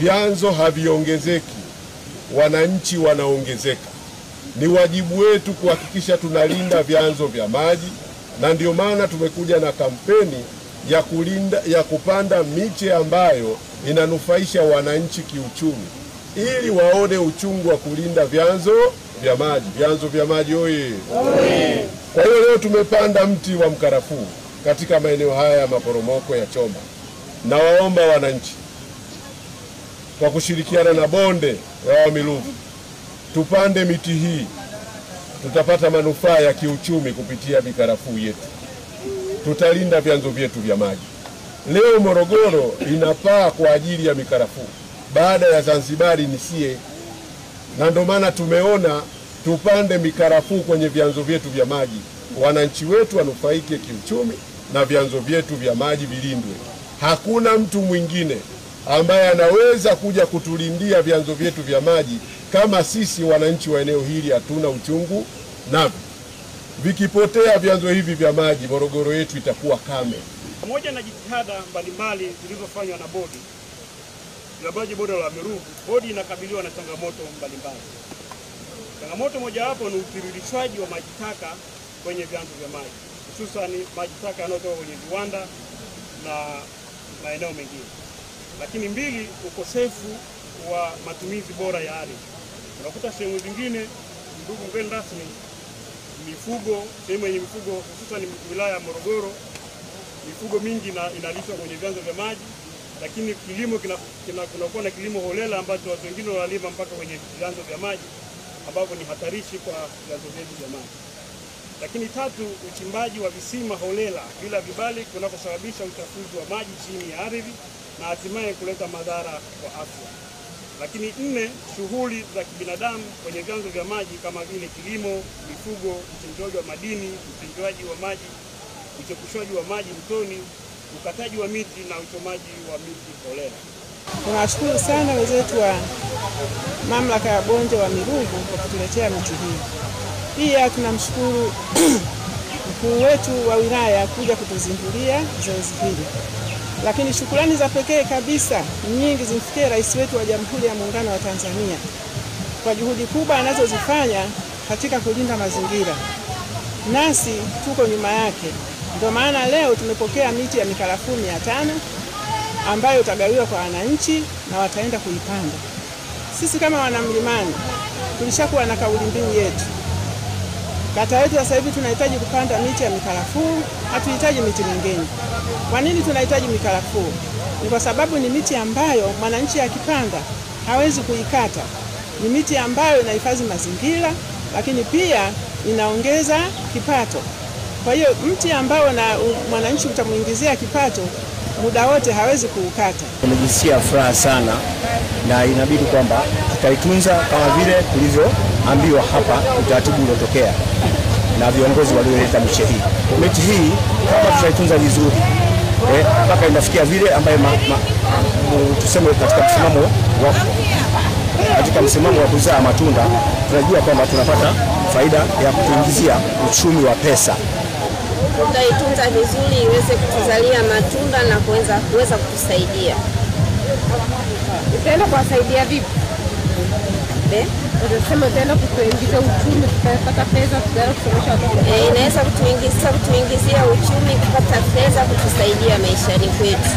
Vyanzo haviongezeki, wananchi wanaongezeka. Ni wajibu wetu kuhakikisha tunalinda vyanzo vya maji, na ndio maana tumekuja na kampeni ya kulinda, ya kupanda miche ambayo inanufaisha wananchi kiuchumi, ili waone uchungu wa kulinda vyanzo vya maji. Vyanzo vya maji oye! Kwa hiyo leo tumepanda mti wa mkarafuu katika maeneo haya ya maporomoko ya Choma. Na waomba wananchi kwa kushirikiana na bonde la Wami Ruvu tupande miti hii, tutapata manufaa ya kiuchumi kupitia mikarafuu yetu. Tutalinda vyanzo vyetu vya maji. Leo Morogoro inapaa kwa ajili ya mikarafuu, baada ya Zanzibari nisie. Na ndio maana tumeona tupande mikarafuu kwenye vyanzo vyetu vya maji, wananchi wetu wanufaike kiuchumi na vyanzo vyetu vya maji vilindwe. Hakuna mtu mwingine ambaye anaweza kuja kutulindia vyanzo vyetu vya maji kama sisi wananchi wa eneo hili hatuna uchungu navyo. Vikipotea vyanzo hivi vya maji, Morogoro yetu itakuwa kame. Pamoja na jitihada mbalimbali zilizofanywa na bodi ya maji bonde la Wami Ruvu, bodi inakabiliwa na changamoto mbalimbali. Changamoto mojawapo ni utiririshwaji wa maji taka kwenye vyanzo vya maji, hususan maji taka yanayotoka kwenye viwanda na maeneo mengine. Lakini mbili, ukosefu wa matumizi bora ya ardhi. Unakuta sehemu zingine, ndugu mgeni rasmi, mifugo, sehemu yenye mifugo hususan wilaya ya Morogoro, mifugo mingi inalishwa kwenye vyanzo vya maji, lakini kilimo kunakuwa na kilimo holela ambacho watu wengine wanalima mpaka kwenye vyanzo vya maji, ambapo ni hatarishi kwa vyanzo vyetu vya maji. Lakini tatu, uchimbaji wa visima holela bila vibali kunakosababisha uchafuzi wa maji chini ya ardhi na hatimaye kuleta madhara kwa afya. Lakini nne, shughuli za kibinadamu kwenye vyanzo vya maji kama vile kilimo, mifugo, uchimbaji wa madini, uchimbaji wa maji, uchokushaji wa maji mtoni, ukataji wa miti na uchomaji wa miti holela. Tunawashukuru sana wenzetu wa mamlaka ya bonde wa Wami Ruvu kwa kutuletea miti hii. Pia tunamshukuru mkuu wetu wa wilaya kuja kutuzindulia zoezi hili. Lakini shukrani za pekee kabisa nyingi zimfikie Rais wetu wa Jamhuri ya Muungano wa Tanzania kwa juhudi kubwa anazozifanya katika kulinda mazingira. Nasi tuko nyuma yake. Ndio maana leo tumepokea miti ya mikarafuu 500 ambayo itagawiwa kwa wananchi na wataenda kuipanda. Sisi kama wanamlimani tulishakuwa na kauli mbiu yetu. Kata yetu sasa hivi tunahitaji kupanda miti ya mikarafuu, hatuhitaji miti mingine. Kwa nini tunahitaji mikarafuu? Ni kwa sababu ni miti ambayo mwananchi akipanda hawezi kuikata. Ni miti ambayo inahifadhi mazingira, lakini pia inaongeza kipato. Kwa hiyo mti ambao na mwananchi utamuingizia kipato muda wote hawezi kuukata. Nimejisikia furaha sana na inabidi kwamba tutaitunza kama vile tulivyoambiwa hapa, utaratibu uliotokea na viongozi walioleta miche hii. Miti hii kama tutaitunza vizuri mpaka inafikia vile ambaye tuseme katika msimamo wa kuzaa matunda, tunajua kwamba tunapata faida ya kutuingizia uchumi wa pesa. Tutaitunza vizuri iweze kutuzalia matunda na kuweza kutusaidia. Itaenda kuwasaidia vipi? Unasema itaenda kutuingiza uchumi, tutapata pesa, tutaenda kusomesha watoto. Inaweza kutuingizia uchumi, kupata fedha, kutusaidia maishani kwetu.